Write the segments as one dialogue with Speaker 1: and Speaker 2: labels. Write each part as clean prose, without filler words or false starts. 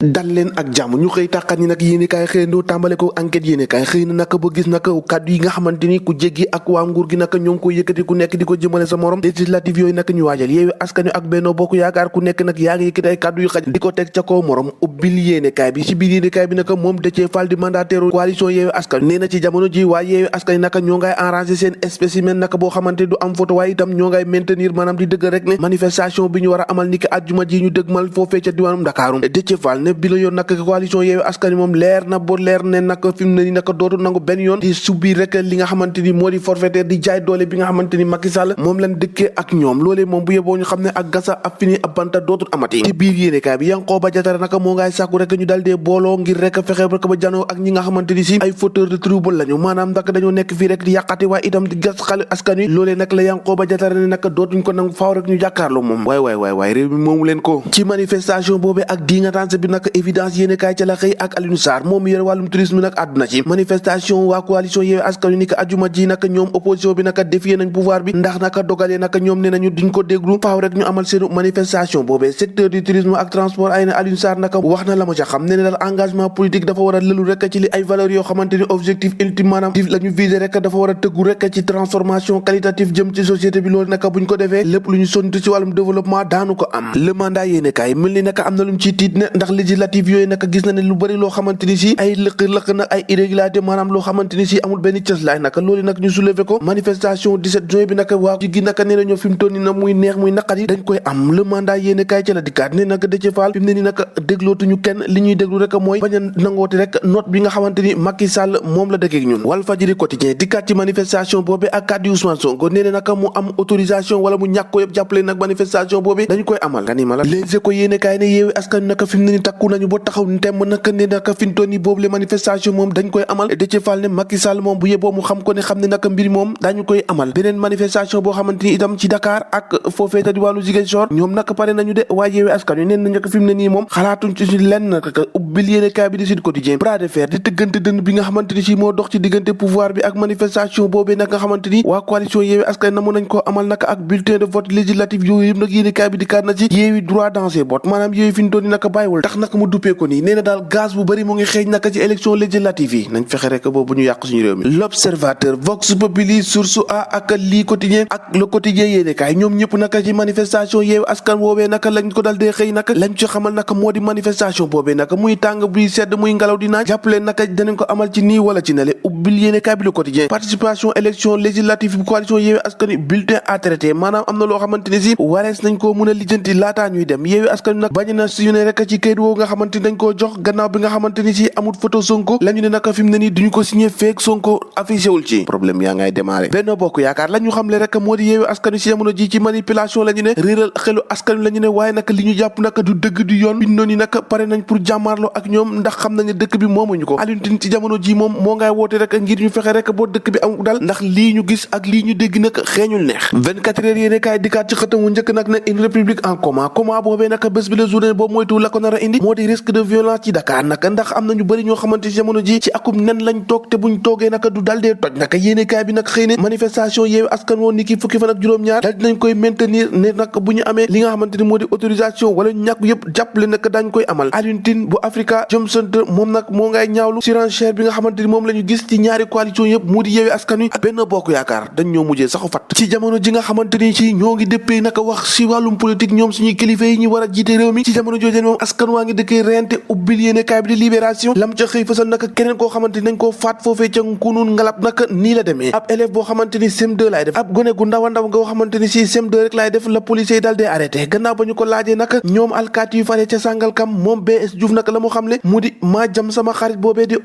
Speaker 1: dal leen ak jàmm ñu xëy tàqat ñi nag yéenekaay xëyandoo tàmbale ko enquête yéenekaay xëy na nag ba gis nag kàddu yi nga xamante ni ku jéggi ak waa nguur gi nag ñoo ngi koy yëkkati ku nekk di ko jëmale sa morom législative yooyu nag ñu waajal Yewwi Askan Wi ak Benno Bokk Yaakaar ku nekk nag yaa ngi yëkkati ay kàddu yu xaj di ko teg ca kaw morom ubbil yéenekaay bi ci biir yéenekaay bi nag moom Déthié Fall di mandataire coalition Yewwi Askan Wi nee na ci jamono ji waa Yewwi Askan Wi nag ñoo ngay arrangé seen spécimen nag boo xamante du am photo waaye itam ñoo ngay maintenir maanaam di dëgg rek ne manifestation bi ñu war a amal niki àjjuma ji ñu dëgmal foofee ca diwaanum Dakaaru Déthié Fall ne bi la yoon nag coalition Yewwi Askan Wi moom leer na bo leer ne nag fi mu ne ni nag dootu nangu benn yoon di subir rek li nga xamante ni moo di forfaitaire di jaay doole bi nga xamante ni Macky Sall moom lañ dëkkee ak ñoom loolee moom bu yeboo ñu xam ne ak gasa ab fini ab banta dootul amati ci biir yéenekaay bi Yankhoba Diattara nag moo ngay sàkku rek ñu dal dee booloo ngir rek fexe rek ba janoo ak ñi nga xamante ni si ay fauteurs de trouble lañu maanaam nag dañoo nekk fii rek di yàqati waaye itam di gas xale askan wi loolee nag la Yankhoba Diattara ne nag dootuñ ko nangu faaw rek ñu jàkkaarloo moom waay réew mi moomu leen ko ci manifestation boobee ak dingatance bi nag évidence yéenekaay ca la xëy ak Alioune Sarr moom yore wàllum tourisme nag àdduna ci manifestation waa coalition Yewwi Askan Wi ni ko ajuma ji nag ñoom opposition bi nag défier nañ pouvoir bi ndax nag dogalee nag ñoom ne nañu duñ ko déglu faaw rek ñu amal seenu manifestation boobee secteur du tourisme ak transport ay na Alioune Sarr nag wax na la ma ca xam ne daal engagement politique dafa war a lëlu rek ci li ay valeurs yoo xamante ni objectif ultime maanaam la ñu viser rek dafa war a tëggu rek ci transformation qualitative jëm ci société bi loolu nag buñ ko defee lépp lu ñu sontu ci wàllum développement daanu ko am le mandat yéene kaay mel ni nag am na lu mu ciy tiit ne ndax législative yooyu nag gis na ne lu bëri loo xamante ni si ay lëq nag ay irrégularité maanaam loo xamante ni si amul benn cëslaay nag loolu nag ñu soulever ko manifestation 17 juin bi nag waa ci gi nag nee na ñoo fi mu toll ni nag muy neex muy naqari dañ koy am le mandat yéene kaay ca la dikkaat ne nag Déthié Fall fi mu ne ni nag déglootuñu kenn li ñuy déglu rek mooy bañ a nangooti rek note bi nga xamante ni Macky Sall moom la dëkkeek ñun Walfadjri quotidien dikkaat ci manifestation boobu ak kàddu Ousmane Sonko nee na nag mu am autorisation wala mu ñàkk ko yëpp jàppale nag manifestation boobu dañ koy amal nga ni ma la Les Échos yéene kaay ne Yewwi Askan Wi nag fi mu ne ni takku nañu ba taxaw temm nag ne nag fi mu toll ni boobu le manifestation moom dañ koy amal Déthié Fall ne Macky Sall moom bu yeboo mu xam ko ne xam ne nag mbir moom dañu koy amal beneen manifestation boo xamante ni itam ci Dakar ak foofee ta di wàllu Ziguinchor ñoom nag pare nañu de waa Yewwi Askan Wi neen nañ ko fi mu ne nii moom xalaatuñ ci lenn nag ubbil yéene kaay bi di Sud Quotidien bras de fer di tëggante dënn bi nga xamante ni si moo dox ci diggante pouvoir bi ak manifestation boobee nag nga xamante ni waa coalition Yewwi Askan Wi namu nañ koo amal nag ak bulletin de vote législatif yooyu yëpp nag yéene kaay bi di kaat na ci Yewwi droit dans ses bottes maanaam Yewwi fi ñu doon ni nag bàyyiwul tax nag mu duppee ko nii nee na daal gaz bu bëri mu ngi xeeñ nag ci élection législative yi nañ fexe rek boobu ñu yàq suñu réew mi L'Observateur Vox Populi Source A ak lii quotidien ak le quotidien yéene kaay ñoom ñëpp nag ci manifestation Yewwi Askan woowee nag lañ ko dal dee xëy nag lañ ci xamal nag moo di manifestation boobee nag muy tàng buy sedd muy ngelaw di naaj jàppale nag danañ ko amal ci nii wala ci nale ubbil yéene kaay bi le quotidien participation élection législative bu coalition Yewwi Askan Wi bulletin à traiter maanaam am na loo xamante ni si warees nañ koo mën a lijjanti laataa ñuy dem Yewwi Askan Wi nag bañ na si ne rek ci kayit woowu nga xamante ni dañ koo jox gannaaw bi nga xamante ni si amul photo Sonko la ñu ne nag fi mu ne nii duñu ko signé feek Sonko affiché wul ci problème yaa ngay démarré Benno Bokk Yaakaar la ñu xamle rek moo di Yewwi Askan Wi si jamono ji ci manipulation la ñu ne réeral xelu askan wi la ñu ne waaye nag li ñu jàpp nag du dëgg du yoon biñ noonu nag pare nañ pour jàmmaarloo ak ñoom ndax xam nañ ne dëkk bi moomuñu ko Alioune Tine ci jamono ji moom moo ngay woote rek ngir ñu fexe rek boo dëkk bi am dal ndax lii ñu gis ak lii ñu dégg nag xeeñul neex 24 heures yéene kaay dikkaat ci xëtam wu njëkk nag ne une république en coma boobee nag bés bi la journée boobu moytu la ko nar a indi moo di risque de violence ci Dakar nag ndax am na ñu bëri ñoo xamante ci jamono ji ci akum nen lañ toog te buñ toogee nag du dal dee toj nag yéene kaay bi nag xëy ne manifestation Yewwi Askan Wi ni ki fukki fan ak juróom-ñaar dal dinañ koy maintenir ne nag bu ñu amee li nga xamante ni moo di autorisation wala ñu ñàkk yëpp jàppale nag dañ koy amal Alioune Tine bu Africa Jom Center moom nag moo ngay ñaawlu surenchère bi nga xamante ni moom la ñu gis ci ñaari coalition yëpp mu di Yewwi Askan Wi ak Benno Bokk Yaakaar dañ ñoo mujjee saxu fat ci jamono ji nga xamante ni ci ñoo ngi dëppee naka wax ci wàllum politique ñoom suñuy kilifa yi ñu war a jiite réew mi ci jamono jooju moom askan waa ngi dëkkee rente ubbil yéene kaay bi di Libération lam ca xëy fasal naka keneen koo xamante ni dañ koo faat foofee ca Nkunun Ngalab naka nii la demee ab élève boo xamante ni CM2 laay def ab gone gu ndaw a ndaw nga xamante ni si CM2 rek laay def la policier yi daal dee arrêté gannaaw ba ñu ko laajee naka ñoom alkaati yu faree ca Sangalkam moom BS Diouf naka la mu xamle mu di maa jam sama xarit boobee di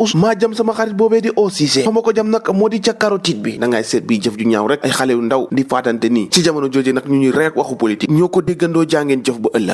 Speaker 1: au Cissé fa ma ko jam nag moo di ca carotide bi da ngay seet bi jëf ju ñaaw rek ay xale yu ndaw di faatante nii ci jamono jooju nag ñu ñuy rek waxu politique ñoo ko déggandoo jàngeen jëf ba ëllëg